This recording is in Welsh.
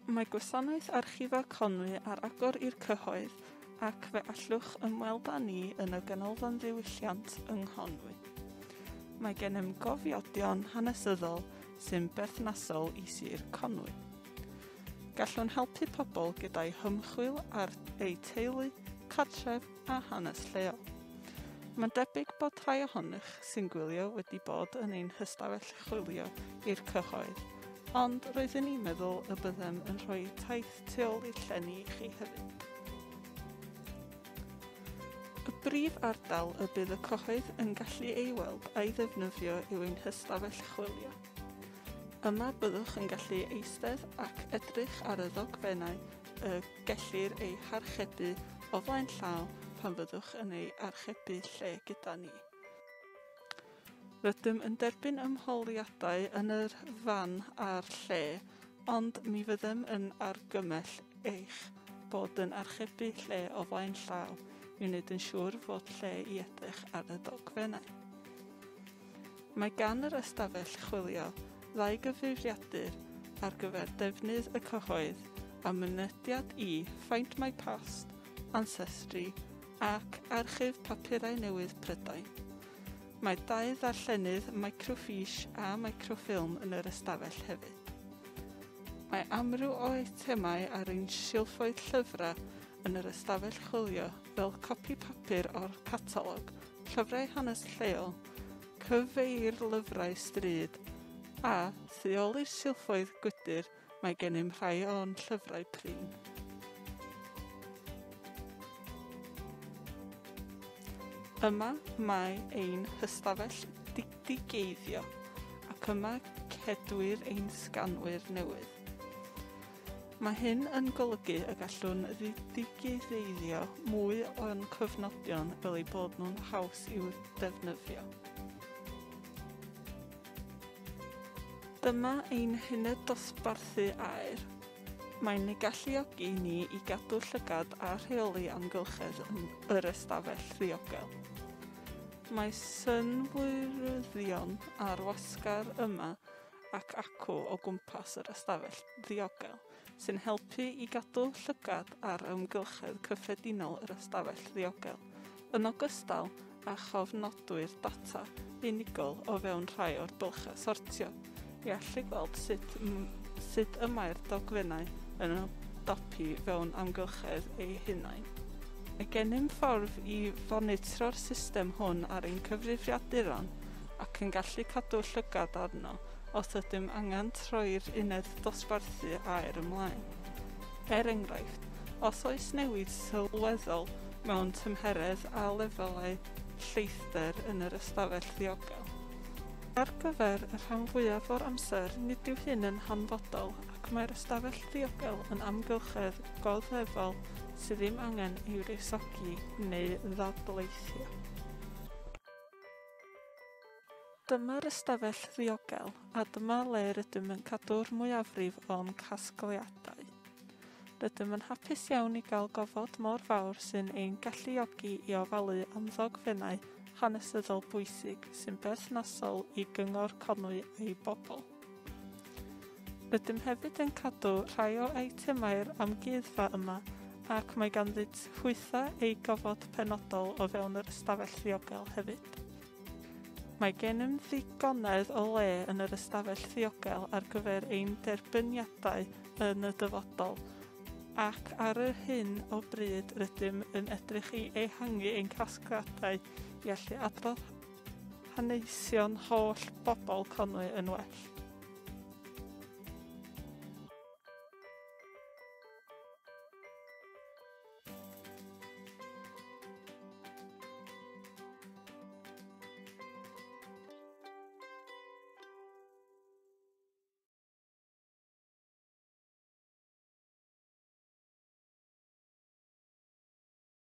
Mae gwasanaeth Archifau Conwy ar agor i'r cyhoedd ac fe allwch ymweld â ni yn y Ganolfan Ddiwylliant yng Nghonwy. Mae gennym gofiodion hanesyddol sy'n berthnasol i Sir Conwy. Gallwn helpu pobl gyda'i hymchwil ar eu teulu, cartref a hanes lleol. Mae'n debyg bod rhai ohonych sy'n gwylio wedi bod yn ein hystafell chwilio i'r cyhoedd, ond roeddwn i'n meddwl y byddem yn rhoi taith tu ôl i'r llenni i chi hefyd. Y brif ardal y bydd y cyhoedd yn gallu ei weld a'i ddefnyddio yw ein hystafell chwilio. Yma byddwch yn gallu eistedd ac edrych ar y ddogfennau y gellir eu harchebu o flaen llaw pan fyddwch yn ei archebu lle gyda ni. Rydym yn derbyn ymholiadau yn yr fan a'r lle, ond mi fyddem yn argymell eich bod yn archebu lle o flaen llaw i wneud yn siŵr fod lle i edrych ar y dogfennau. Mae gan yr ystafell chwilio ddau gyfrifiadur ar gyfer defnydd y cyhoedd a mynediad i Find My Past, Ancestry ac Archif Papurau Newydd Prydain. Mae dau ddarllenydd microfiche a microfilm yn yr ystafell hefyd. Mae amryw o eitemau ar ein silffoedd llyfrau yn yr ystafell chwilio fel copi papur o'r catalog, llyfrau hanes lleol, cyfeirlyfrau stryd a thu ôl i'r silffoedd gwydr mae gennym rhai o'n llyfrau prin. Yma mae ein hystafell digideiddio ac yma cedwir ein sganwyr newydd. Mae hyn yn golygu y gallwn ddigideiddio mwy o'n cofnodion fel eu bod nhw'n haws i'w defnyddio. Dyma ein huned dosbarthu aer. Mae'n ei galluogi ni i gadw llygad a rheoli amgylchedd yn yr ystafell ddiogel. Mae synwyryddion ar wasgar yma ac acw o gwmpas yr ystafell ddiogel, sy'n helpu i gadw llygad ar amgylchedd cyffredinol yr ystafell ddiogel, yn ogystal â chofnodwyr data unigol o fewn rhai o'r bylchau sortio, i allu gweld sut, sut y mae'r dogfennau yn ymdopi fewn amgylchedd eu hunain. Mae gennym ffordd i fonitro'r system hwn ar ein cyfrifiaduron ac yn gallu cadw llygad arno os ydym angen troi'r uned dosbarthu aer ymlaen. Er enghraifft, os oes newid sylweddol mewn tymheredd a lefelau lleithder yn yr ystafell ddiogel. Ar gyfer y rhan fwyaf o'r amser, nid yw hyn yn hanfodol ac mae'r ystafell ddiogel yn amgylchedd goddefol sydd ddim angen ei wresogi neu ddadleithio. Dyma'r ystafell ddiogel a dyma le rydym yn cadw'r mwyafrif o'n casgliadau. Rydym yn hapus iawn i gael gofod mor fawr sy'n ein galluogi i ofalu am ddogfennau hanesyddol bwysig sy'n berthnasol i Gyngor Conwy a'i bobl. Rydym hefyd yn cadw rhai o eitemau'r amgueddfa yma ac mae ganddynt hwythau eu gofod penodol o fewn yr ystafell ddiogel hefyd. Mae gennym ddigonedd o le yn yr ystafell ddiogel ar gyfer ein derbyniadau yn y dyfodol, ac ar yr hyn o bryd rydym yn edrych i ehangu ein casgliadau i allu adrodd hanesion holl bobl Conwy yn well.